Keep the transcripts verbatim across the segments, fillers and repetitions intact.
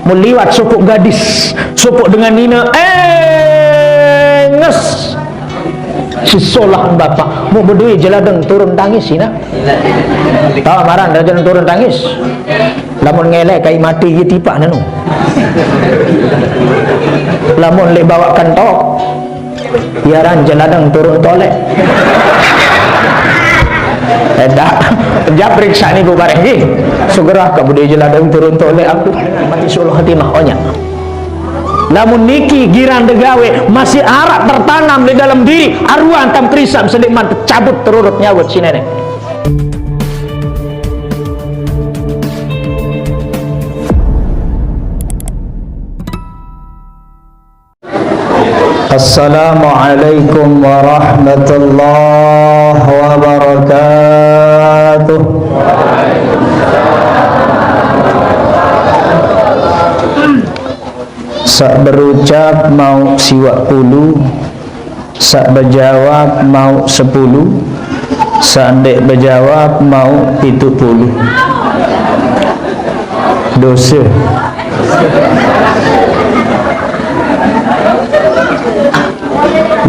Mun liwat sopoq gadis, sopoq dengan nine, enges. Si solah bapak, muk bedoe jeladeng turun tangis, ina. Tao maran jeladeng turun tangis. Lamun ngelek kai mati ye tipaq nenu. Lamun leq bawaq kentok, ye aran jeladeng turun toleq. Edak, jaq periksaq niku bareh nggih. Segera ke bedoe jeladeng turun toleq aku. Mati suluh hatimah onyaq. Lamun niki girang degawe masih araq tertanam leq dalem diriq, aruan tam kerisam sendeqman tecabut terurut nyawet si neneq. Assalamualaikum warahmatullahi wabarakatuh. Saq berucap mauq siwaq pulu, saq bejawab mauq sepulu, saq ndeq bejawab mauq pituq pulu. Dose.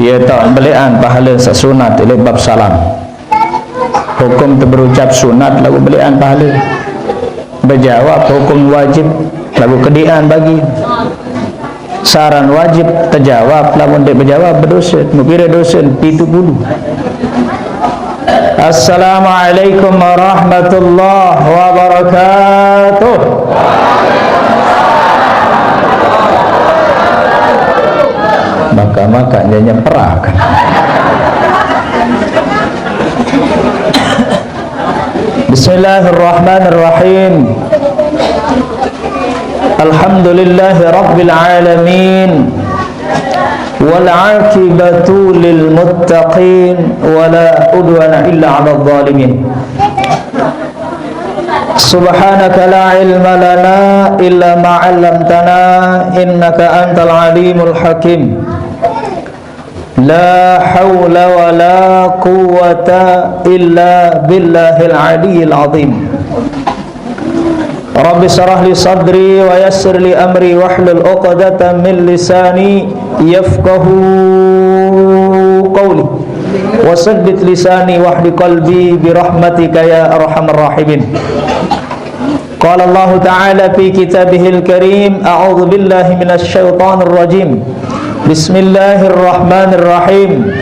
Ye taq beleqan pahale saq sunat leq bab salam. Hukum teberucap sunat laguq beleqan pahale. Bejawab hukum wajib laguq kediqan bagi. Saran wajib tejawab, lamun ndeq bejawab bedose. Muk pire dose? Pituq pulu. Assalamualaikum warahmatullahi wabarakatuh. Maka-maka nyenyeprak. Bismillahirrahmanirrahim. Alhamdulillahi rabbil alamin. Wal aqibatu lil muttaqin. Wa la udwana illa 'alal zalimin. Subhanaka la ilma lana illa ma 'allamtana innaka antal alimul hakim. La haula wa la quwwata illa billahil aliyyil azim. Rabbi syrah li sadri wa yassir li amri wahlul 'uqdatam min lisani yafqahu qawli. Wa saddid lisani wahdi qalbi bi rahmatika ya arhamar rahimin. Qala Allahu ta'ala fi kitabihil karim, a'udzu billahi minasy syaithanir rajim. Bismillahirrahmanirrahim.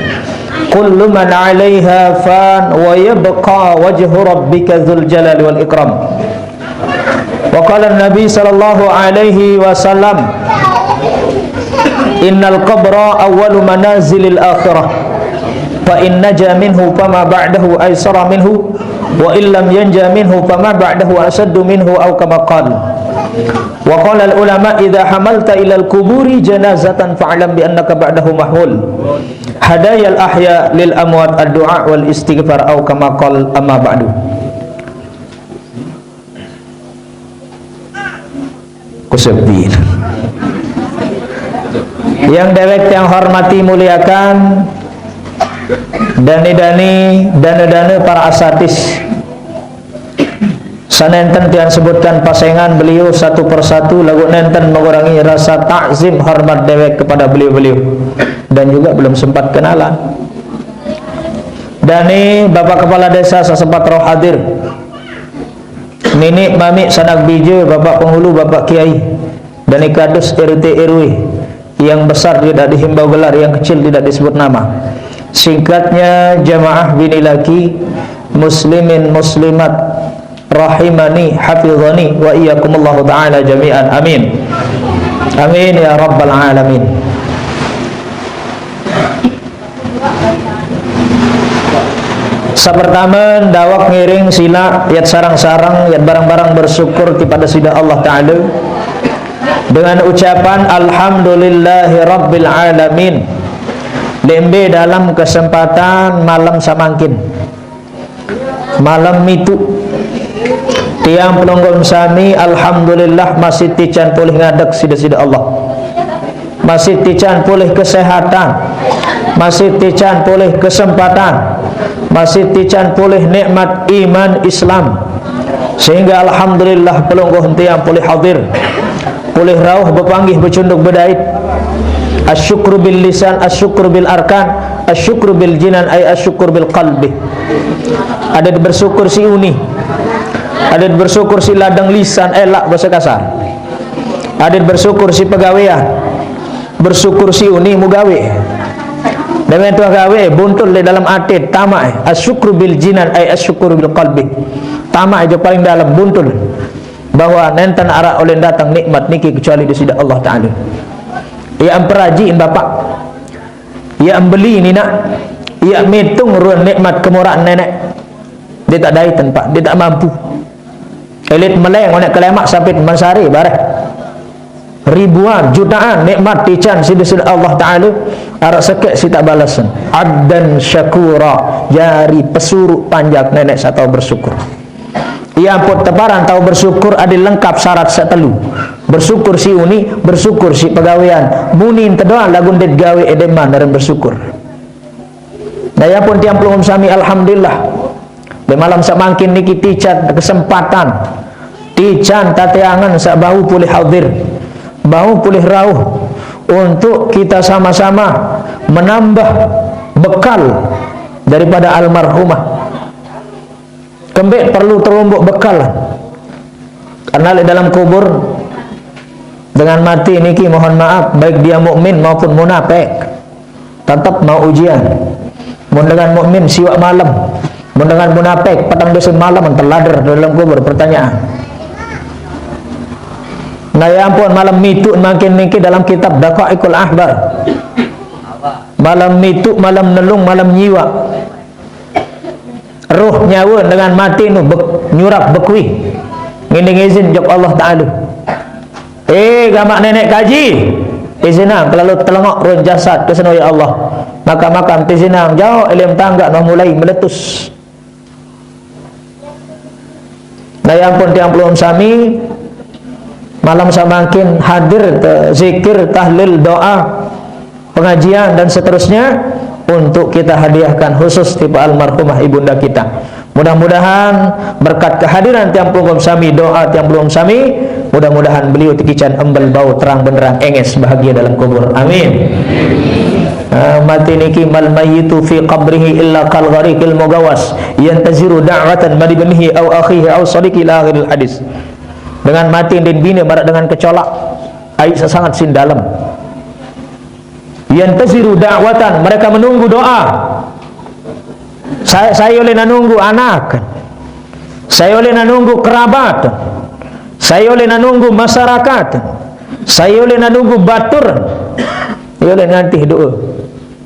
Kullu man 'alaiha fan wa yabqa wajhu rabbika dzul jalali wal ikram. Wa qala Nabi sallallahu alaihi wasallam, innal qabra awwalu manazilil akhirah. Fa in naja minhu fama ba'dahu aysara minhu, wa in lam yanja minhu fama ba'dahu asyaddu minhu, aw kama qal. Wa qala al ulama, idza hamalta ilal quburi janazatan fa'lam bi annaka ba'dahu mahmul. Hadayal ahya lil amwat, ad-du'a wal istighfar, aw kama qal, amma ba'du. Kusepi. Yang dewek tiang hormati, muliakan, dani-dani, dane-dane para asatis. Sanenten tiang sebutkan pasengan beliau satu persatu, laguq nenten mengurangi rasa takzim hormat dewek kepada beliau-beliau dan juga belum sempat kenalan. Dani Bapak Kepala Desa saq sempat roh hadir. Niniq mamiq sanak bije, Bapak Penghulu, Bapak Kiai, dani kadus R T R W, yang besar tidak dihimbau gelar, yang kecil tidak disebut nama. Singkatnya, jamaah bini laki, muslimin muslimat, rahimani hafizani wa iyyakumullahu ta'ala jami'an. Amin. Amin ya rabbal alamin. Saq pertame, ndawaq ngiring silaq yat sareng-sareng, yat bareng-bareng bersyukur tipaq Deside Allah Ta'ala dengan ucapan alhamdulillahi rabbil alamin. Leq mbe dalem kesempatan malem samangkin. Malem mituq. Tiang pelungguh sami, alhamdulillah, masih tican polih ngadeg siq Deside Allah. Masih tican polih kesehatan. Masih tican polih kesempatan. Masih tican polih nikmat iman Islam. Sehingga alhamdulillah pelungguh tiang pulih hadir, pulih rauh bepanggih becunduk bedait. Asyukru bil lisan, asyukru bil arkan, asyukru bil jinan, ay asyukru bil qalbi. Adat bersyukur si uni. Adat bersyukur si ladang lisan, elak bahasa kasar. Adat bersyukur si pegawean. Bersyukur si uni mu gawe. Dengan tuah gawe buntul di dalam ati, tamak. Asyukru bil jinan, ay asyukru bil qalbi. Tamak je paling dalam buntul bahwa nenten arak oleh datang nikmat niki kecuali di sida Allah Taala. Ia amperaji in bapak, ia ambeli ni nak, ia mitung ruan nikmat kemuraan nenek. Dia tak dai tempat, dia tak mampu. Elit meleng onek kelemak sapit mansari bareh. Ribuan, jutaan nikmat tican sida sida Allah Taala, arak sekek si tak balasan. Abdan syakura, jari pesuruk panjak nenek satau bersyukur. Ia ampun teparan tau bersyukur ada lengkap syarat sak telu. Bersyukur si uni, bersyukur si pegawean. Muni tedoan lagun det gawe edeman dalam bersyukur. Nah, ia pun tiang pelungguh sami, alhamdulillah. Di malam semangkin niki tican kesempatan, tican tateangan sak bau pulih hadir, bau pulih rauh untuk kita sama-sama menambah bekal daripada almarhumah. Kembek perlu terumbuk bekal. Karena di dalam kubur dengan mati niki, mohon maaf, baik dia mukmin maupun munafik, tetap mau ujian. Mun dengan mukmin siwak malam, mun dengan munafik petang dosa malam telader dalam kubur pertanyaan. Nah, ya ampun, malam mitu mangkin niki dalam kitab Daqaiqul Ahbar. Malam mitu, malam nelung, malam nyiwak. Roh nyawa dengan mati nu bek-, nyurap bekuih. Nginding izin jok Allah Taala. Eh, gamak nenek kaji. Izinang kelalu telengok roh jasad ke seno ya Allah. Maka makam tizinang jauh ilim tangga noh mulai meletus. Nah, ya ampun tiang pelungguh sami, malam samangkin hadir te zikir, tahlil, doa, pengajian dan seterusnya untuk kita hadiahkan khusus tipe almarhumah ibunda kita. Mudah-mudahan berkat kehadiran tiang pelungguh sami, doa tiang pelungguh sami, mudah-mudahan beliau tikican embel bau terang benderang enges bahagia dalam kubur. Amin. Ah, mati niki mal mayyitu fi qabrihi illa kal ghariqil mugawas yantaziru da'watan min ibnihi au akhihi au sadiqi ila akhiril hadis. Dengan mati din bina barak dengan kecolak, ai sesangat sin dalam. Yantaziru da'watan, mereka menunggu doa. Saya, saya oleh nanunggu anak. Saya oleh nanunggu kerabat. Saya oleh nanunggu masyarakat. Saya oleh nanunggu batur. Saya oleh nanti doa.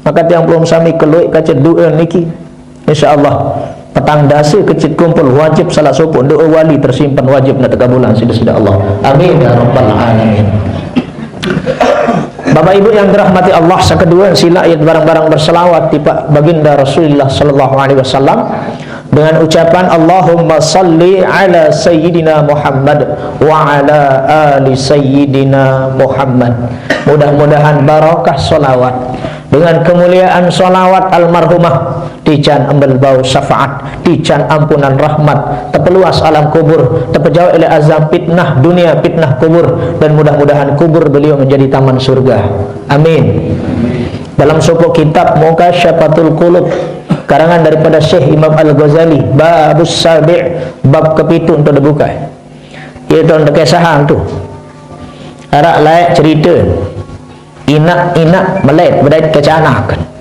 Maka tiang pelungguh sami keluik kaca doa niki. Insya Allah petang dasa kecit kumpul wajib salah sopok doa wali tersimpan wajib nak tekabulan sida-sida Allah. Amin ya rabbal alamin. Bapak Ibu yang dirahmati Allah, sekedua sila ayat barang-barang berselawat tipe baginda Rasulullah sallallahu alaihi wasallam dengan ucapan Allahumma salli ala sayyidina Muhammad wa ala ali sayyidina Muhammad. Mudah-mudahan barakah salawat dengan kemuliaan salawat almarhumah tican embel bau syafaat, tican ampunan rahmat, tepeluas alam kubur, tepejauh oleh azab fitnah dunia, fitnah kubur, dan mudah-mudahan kubur beliau menjadi taman surga. Amin. Dalam sopok kitab Mukasyafatul Qulub karangan daripada Syekh Imam Al-Ghazali, babus sabi', bab kepitu tu dibuka. Ia tu dekesahan tu. Arak layak cerita. Inak-inak melet bedait kecanakan.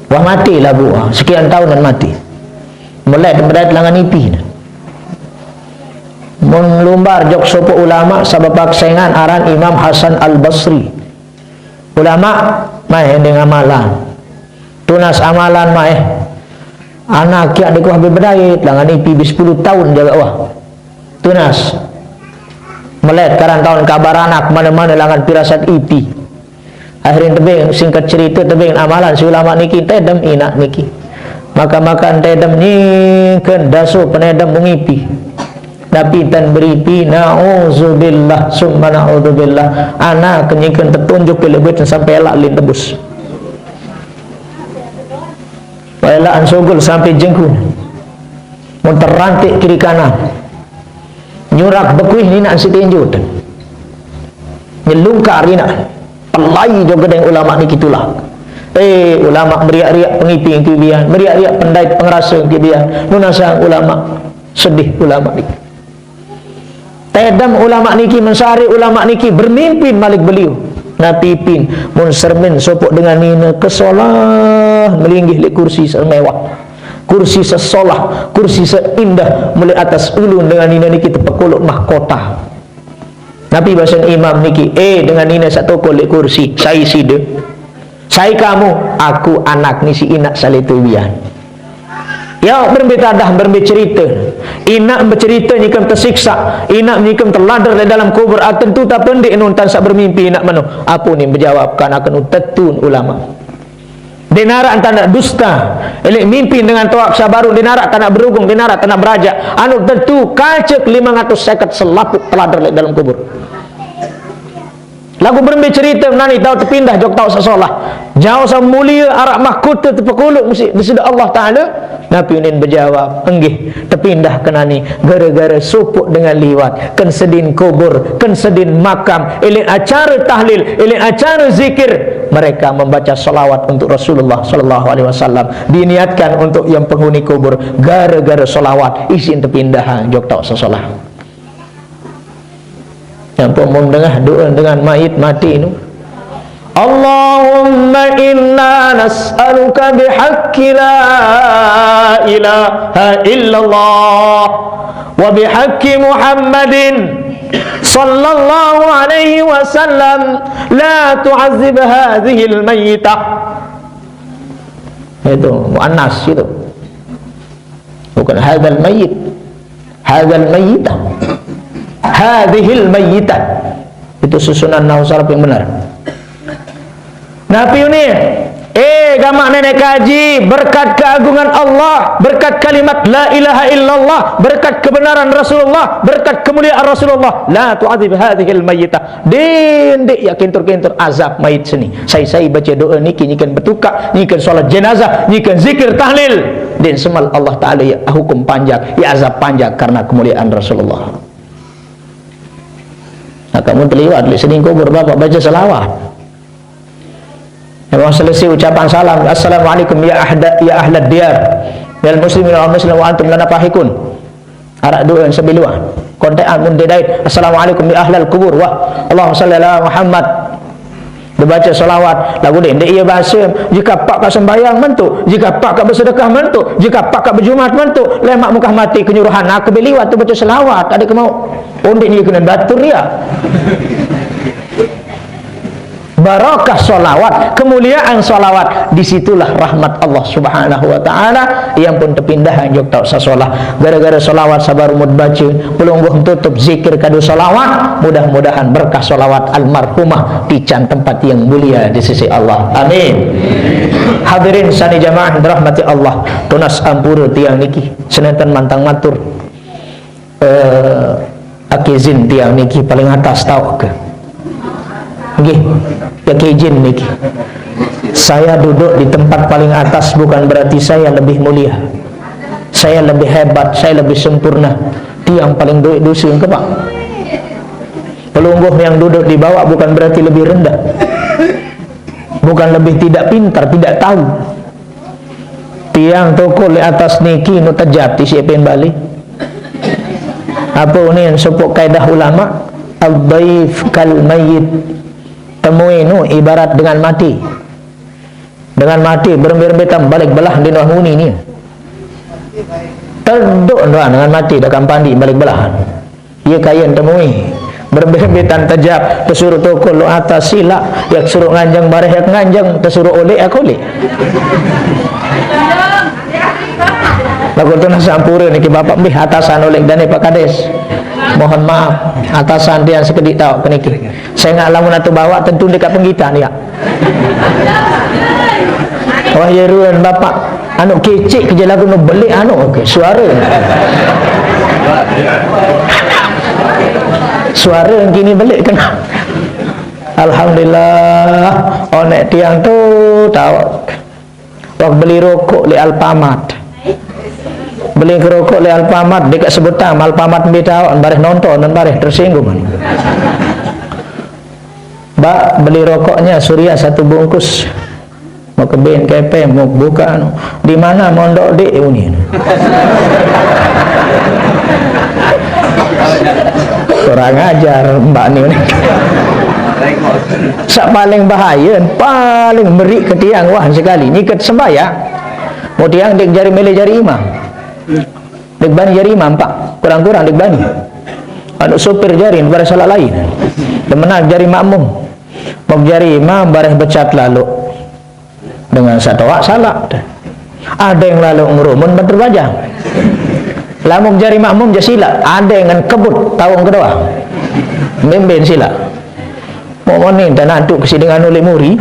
Wah mati lah buah, sekian tahun dan mati. Melet bedait langan ipi. Mun lumbar jok sopok ulama sabab paksengan aran Imam Hasan Al-Basri. Ulama main dengan amalan. Tunas amalan main. Anak kiak dikuah bebedait, langan ipi bis sepuluh tahun jaga wah. Tunas. Melet karan tahun kabar anak mana-mana langan pirasat ipi. Akhirin tebing, singkat cerita tebing amalan si ulama niki tedem inak niki. Maka makan tedem ni ke dasu penedem mengipi. Napi tan beripi, na'udzubillah, summa na'udzubillah. Anak kenyingkan tetunjuk ke lebih sampai elak lin tebus. Elak ansugul sampai jengku. Mun terantik kiri kanan. Nyurak bekuih ni nak sitinju tu. Nyelungkar ni nak. Pelai jo gedeng ulama niki tulak. Eh, ulama meriak-riak pengipi kibian, meriak-riak pendait pengerasa kibian. Nunasang ulama, sedih ulama niki. Tedam ulama niki, mensari ulama niki, bermimpi malik beliau. Napi pin, mun sermin sopok dengan nina kesolah, melinggih lek kursi semewah. Kursi sesolah, kursi seindah, mulai atas ulun dengan nina niki tepekuluk mahkota. Napi basen imam niki, eh, dengan nina satu kulit kursi, sai sida. Sai kamu, aku anak ni si inak saletu bian. Ya, berembe tadah, berembe cerita. Inak bercerita nyikem tersiksa, inak nyikem teladar di dalam kubur, ah, tentu tak pendik nun tan sak bermimpi inak mano. Apa ni berjawab, kan akan tetun ulama. Denarak tanak dusta, elek mimpi dengan toak sabarun, denarak tanak berugung, denarak tanak berajak. Anu tentu kaca lima ratus seket selaput teladar lek dalam kubur. Lagu berembe cerita nani tau tepindah jok tau sesolah. Jauh sa mulia arak mahkota tepekuluk musi, di sida Allah Ta'ala. Nabi Unin berjawab, enggih, tepindah ke nani gara-gara supuk dengan liwat, ken sedin kubur, ken sedin makam, elek acara tahlil, elek acara zikir. Mereka membaca salawat untuk Rasulullah sallallahu alaihi wasallam. Diniatkan untuk yang penghuni kubur gara-gara salawat isin tepindah jok tau sesolah. Yang pun mun dengah doa dengan mayit mati tu. Allahumma inna nas'aluka bihaqqi la ilaha illallah wa bihaqqi Muhammadin sallallahu alaihi wasallam la tu'azib hadhil mayyitah. Itu muannas itu. Bukan hadzal mayyit. Hadzal mayyitah. Hadzihil mayyitah. Itu susunan nahwu saraf yang benar. Nabi ini, eh, gamak nenek kaji, berkat keagungan Allah, berkat kalimat la ilaha illallah, berkat kebenaran Rasulullah, berkat kemuliaan Rasulullah, la tu'adzib hadzihil mayyitah. Din dek ya kentur-kentur azab mayit seni. Sai-sai baca doa niki, nyikan betukak, nyikan solat jenazah, nyikan zikir tahlil. Din semal Allah Ta'ala ya hukum panjak, ya azab panjak karena kemuliaan Rasulullah. Nah, kamu terliwat di seni kubur bapak baca salawat. Memang selesai ucapan salam, "Assalamualaikum ya ahda, ya ahlad diyar, ya muslimin wa muslim wa antum lana fahikun." Arak doa yang sebilua. Kontekan mun didait, "Assalamualaikum ya ahlal kubur." Wah, Allahumma salli ala Muhammad. Dibaca salawat, lagu deh, dek iya bahasa, jika pak kat sembahyang mentuk, jika pak kat bersedekah mentuk, jika pak kat berjumat mentuk, lemak mukah mati kenyuruhan, nak kebeli waktu baca salawat, ada kemau. Ondik ni kena batur dia. Barakah salawat, kemuliaan salawat, di situlah rahmat Allah Subhanahu wa Ta'ala, yang pun terpindah anjuk tau sasolah. Gara-gara salawat sabar umut baca, pelungguh tutup zikir kadu salawat, mudah-mudahan berkah salawat almarhumah tican tempat yang mulia di sisi Allah. Amin. Hadirin sani jamaah dirahmati Allah, tunas ampura tiang niki, senenten mantang matur. Eh, aki izin tiang niki paling atas tau ke? Nggih, ya izin niki. Saya duduk di tempat paling atas bukan berarti saya lebih mulia. Saya lebih hebat, saya lebih sempurna. Tiang paling duit dosa ke, Pak? Pelungguh yang duduk di bawah bukan berarti lebih rendah. Bukan lebih tidak pintar, tidak tahu. Tiang tokol di atas niki nu tejat isi pen balik. Apa ni yang sepuk kaidah ulama? Al-dhaif kal mayyit. Temui nu ibarat dengan mati. Dengan mati berembe-rembe tam balik belah di nuah muni ni. Terduk nuah dengan mati dah kampandi balik belah. Ia kain temui. Berembe-rembe tan tejap, tersuruh tokol lu atas silak, yak suruh nganjeng bareh yak nganjeng, tersuruh olek yak olek. Lagu tu nak sampura niki bapak bih atasan olek dane Pak Kades. Mohon maaf, atasan dia sekedik tau ke niki. Saya ngak lamun atu bawa tentu dekat penggitan ya. Wah, ya ruan bapak. Anu kecek kerja lagu nu belik anu ke suara. Suara yang kini belik kena. Alhamdulillah, onek tiang tu tau. Wak beli rokok di Alfamart. Beli kerokok le Alfamart, dek sebutan Alfamart beda awak, bareh nonton dan bareh tersinggung. Mbak, beli rokoknya Surya satu bungkus. Mau ke bin, ke P M, mau buka anu. Di mana mondok dek uni? Kurang ajar mbak ni. Sak paling bahaya, paling meri ke tiang wah sekali. Nyikat sembahyang. Mau tiang dek jari mele jari imam. Dek bani jari imam, Pak. Kurang-kurang dek bani. Anu sopir jari, bareh salah lain. Demenan jari makmum. Mau jari imam, bareh becat lalu. Dengan satu awak salah. Ada yang lalu ngerumun betul baja. Lamun jari makmum je silap, ada yang ngan kebut taung kedua. Mimpin silap. Mau ni dan antuk kesi dengan ulik muri.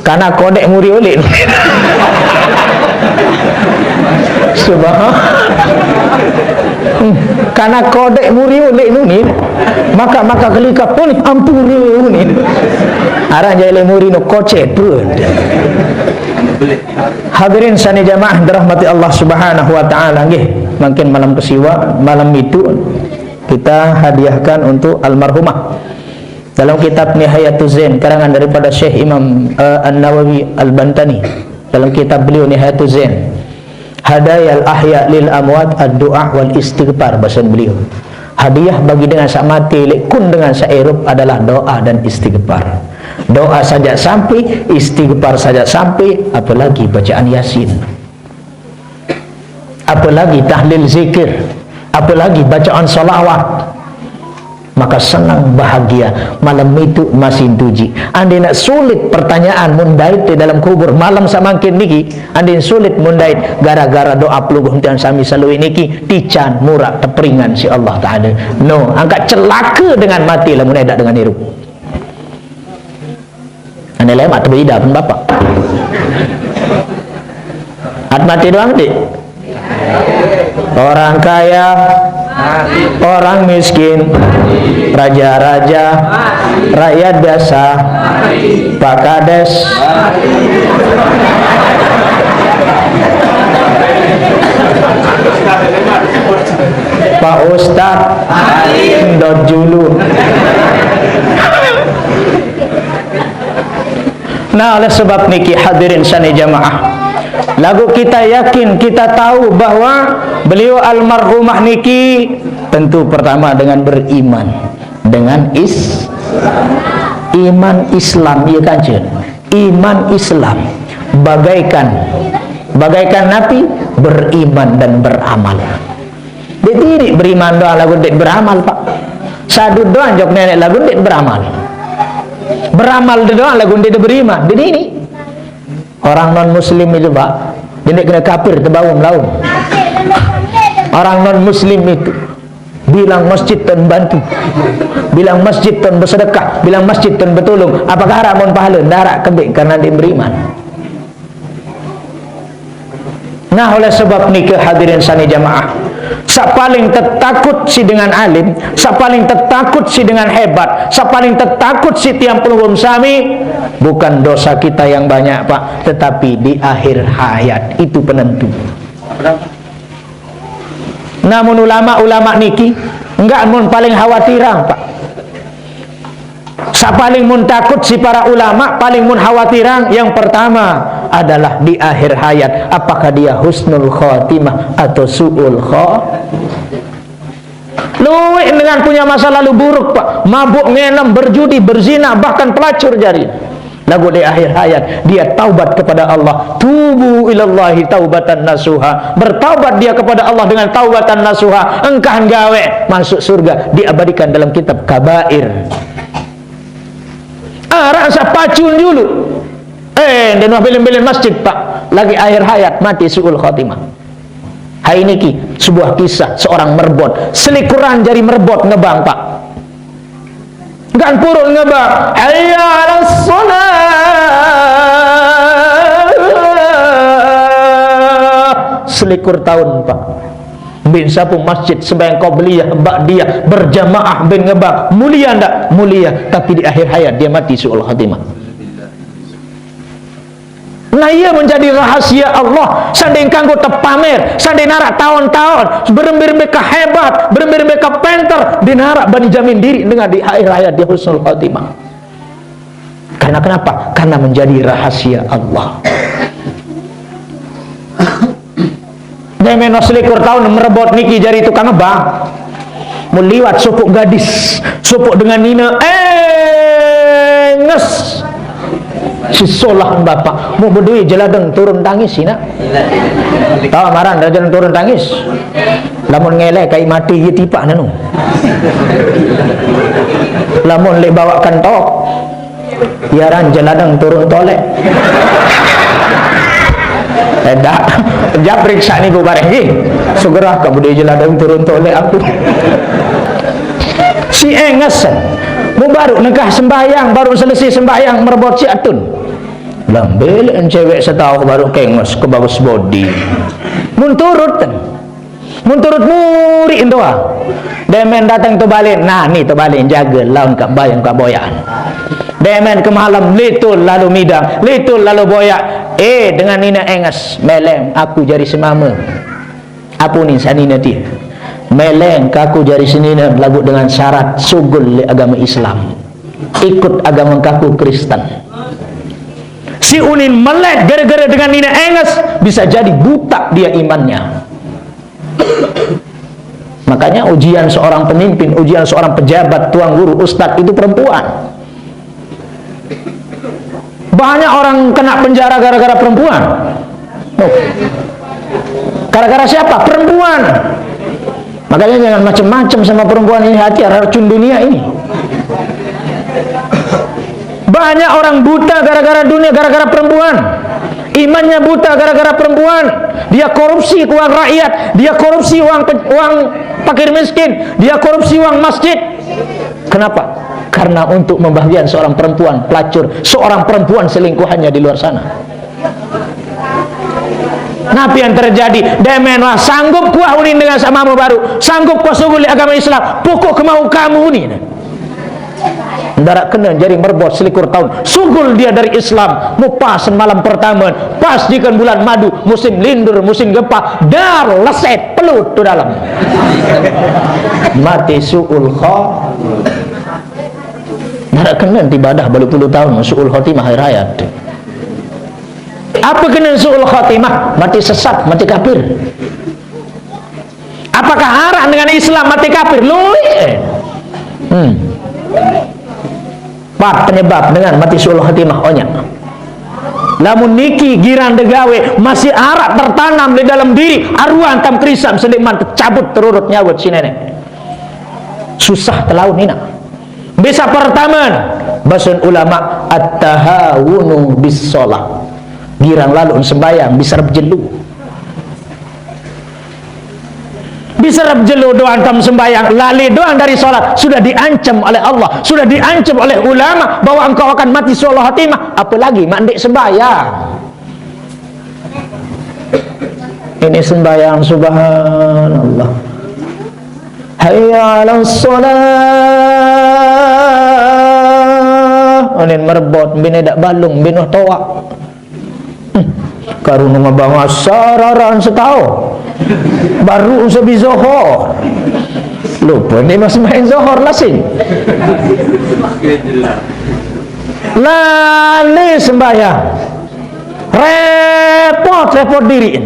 Karena kodek muri ulik. Subhan. Hmm. Karena kodek muri ulik ni. Maka, maka kelika pun ampura ni. Arang jai le muri no kocet pun. Hadirin sani jamaah dirahmati Allah Subhanahu wa taala, nggih. Mangkin malam kesiwa, malam itu kita hadiahkan untuk almarhumah. Dalam kitab Nihayatuz Zain, karangan daripada Syekh Imam, eh, An-Nawawi Al-Bantani, dalam kitab beliau Nihayatuz Zain, Hadayal Ahya lil Amwat ad-du'a wal istighfar, bahasa beliau. Hadiah bagi dengan sak mati, lek kun dengan sak irup adalah doa dan istighfar. Doa saja sampai, istighfar saja sampai, apalagi bacaan Yasin. Apalagi tahlil zikir, apalagi bacaan salawat. Maka senang bahagia malam itu masih tuji. Andai nak sulit pertanyaan mun dait di dalam kubur malam samangkin niki, andai sulit mun dait gara-gara doa pelungguh tiang sami salui niki, tican murak teperingan si Allah Taala. No, angkat celaka dengan mati lamun edak dengan irup. Ane lemak tu beda pun bapak. At mati doang, dik. Orang kaya, orang miskin, raja-raja, rakyat biasa, Pak Kades, Pak Ustad, dot julu. Nah, oleh sebab niki, hadirin sani jamaah, lagu kita yakin, kita tahu bahwa beliau almarhumah niki tentu pertama dengan beriman, dengan is iman Islam, iya kan, Cen? Iman Islam bagaikan, bagaikan Nabi, beriman dan beramal. Dek diri beriman doang lagu dek beramal, Pak. Sadut doang jok nenek lagu dek beramal. Beramal doang lagu dek beriman. Jadi ini orang non muslim itu, Pak, dia kena kafir tebaum laum. Orang non muslim itu bilang masjid ton bantu, bilang masjid ton bersedekah, bilang masjid ton bertolong. Apakah haram mon pahala? Darak kebik karena dia beriman. Nah, oleh sebab niki, hadirin sani jamaah, sak paling tetakut si dengan alim, sak paling tetakut si dengan hebat, sak paling tetakut si tiang pelungguh sami, bukan dosa kita yang banyak, Pak, tetapi di akhir hayat itu penentu. Namun ulama-ulama niki enggak mun paling khawatirang, Pak. Sak paling mun takut si para ulama, paling mun khawatirang, yang pertama adalah di akhir hayat, apakah dia husnul khatimah atau su'ul kha-, luwih dengan punya masa lalu buruk, Pak. Mabuk, ngenem, berjudi, berzina, bahkan pelacur jari. Lagu di akhir hayat dia taubat kepada Allah. Tubu ilallahi taubatan nasuha. Bertaubat dia kepada Allah dengan taubatan nasuha. Engkah gawe masuk surga, diabadikan dalam kitab kabair. Arak asa pacun dulu. Eh, dan wah bilin-bilin masjid, Pak. Lagi akhir hayat, mati su'ul khatimah. Hai niki sebuah kisah seorang merbot, selikuran jari merbot ngebang, Pak. Kan purun ngebang, "Hayya 'alas shalah." Selikur tahun, Pak. Bin sapu masjid sembahyang qabliyah, ba'diyah, berjamaah bin ngebang. Mulia ndak? Mulia. Tapi di akhir hayat dia mati su'ul khatimah. Nah, iya menjadi rahasia Allah. Sanding kanggo tepamer, sanding narak taon-taon, berembe-rembe kehebat, berembe-rembe kepenter, dinarak bani jamin diri dengan di akhir hayat dia husnul khotimah. Karena kenapa? Karena menjadi rahasia Allah. Demen selikur tahun merebot niki jari tukang ngebang. Mau liwat supuk gadis, supuk dengan nina, eh, nges. Si solah bapak, mau bedui jeladeng turun tangis, sina. Tahu maran jeladeng turun tangis? Lamun ngelek kai mati, iya tipak nanu. Lamun lek bawa kentok, yaran jeladeng turun tolek. Edak, jap periksa niku bareng nggih. Segera ke budi jeladeng turun tolek aku. Si enges. Mu baru nengkah sembahyang, baru selesai sembahyang merebot si atun. Lambil cewek setau baru kengos ke bagus body. Mun turut. Mun turut muri endoa. Demen datang to balik. Nah, ni to balik jaga lawan kak bayang kak boyan. Demen ke malam litul lalu midang, litul lalu boyak. Eh, dengan nina enges, meleng aku jari semama. Apa ni sanina ti? Meleng kaku jari senina lagu dengan syarat sugul le agama Islam. Ikut agama kaku Kristen. Si unin melek gara-gara dengan nina enges, bisa jadi buta dia imannya. Makanya ujian seorang pemimpin, ujian seorang pejabat, tuan guru, ustadz itu perempuan. Banyak orang kena penjara gara-gara perempuan. Tuh. Gara-gara siapa? Perempuan. Makanya jangan macam-macam sama perempuan ini, hati racun dunia ini. Banyak orang buta gara-gara dunia, gara-gara perempuan. Imannya buta gara-gara perempuan. Dia korupsi uang rakyat, dia korupsi uang pe-, uang fakir miskin, dia korupsi uang masjid. Kenapa? Karena untuk membahagiakan seorang perempuan pelacur, seorang perempuan selingkuhannya di luar sana. Napa yang terjadi? Demen wah sanggup kuah unin dengan sama baru, sanggup kuah sugul agama Islam, pokok kemau kamu unin. Ndak kena jari merebot selikur tahun. Sugul dia dari Islam. Mupasen malam pertama. Pas dikan bulan madu, musim lindur, musim gempa, dar leset pelut tu dalam. Mati su'ul kho. Ndak kena ibadah balu puluh tahun, su'ul khotimah akhir hayat. Apa kena su'ul khotimah? Mati sesat, mati kafir. Apakah arah dengan Islam mati kafir? Lui. Hmm. Pat penyebab dengan mati su'ul khotimah onya. Lamun niki girang degawe masih arak tertanam di dalam diri, aruan tam kerisam sendeman tercabut terurut nyawut si nenek. Susah telaun ina. Bisa pertama, basun ulama at-tahawunu bis sholah. Girang lalu sembahyang bisa rep jelu. Bisa rep jelu doang tam sembahyang, lali doang dari sholat, sudah diancam oleh Allah, sudah diancam oleh ulama bahwa engkau akan mati su'ul khotimah, apalagi mak ndik sembahyang. Ini sembahyang subhanallah. Hayya 'alas shalah. Onin merebot, bini dak balung, bini toak. Hmm. Karunu ngebang asar arahan setau. Baru sebi zohor. Lupa ni mas main zohor lasing. Lali sembahyang. Repot, repot diri.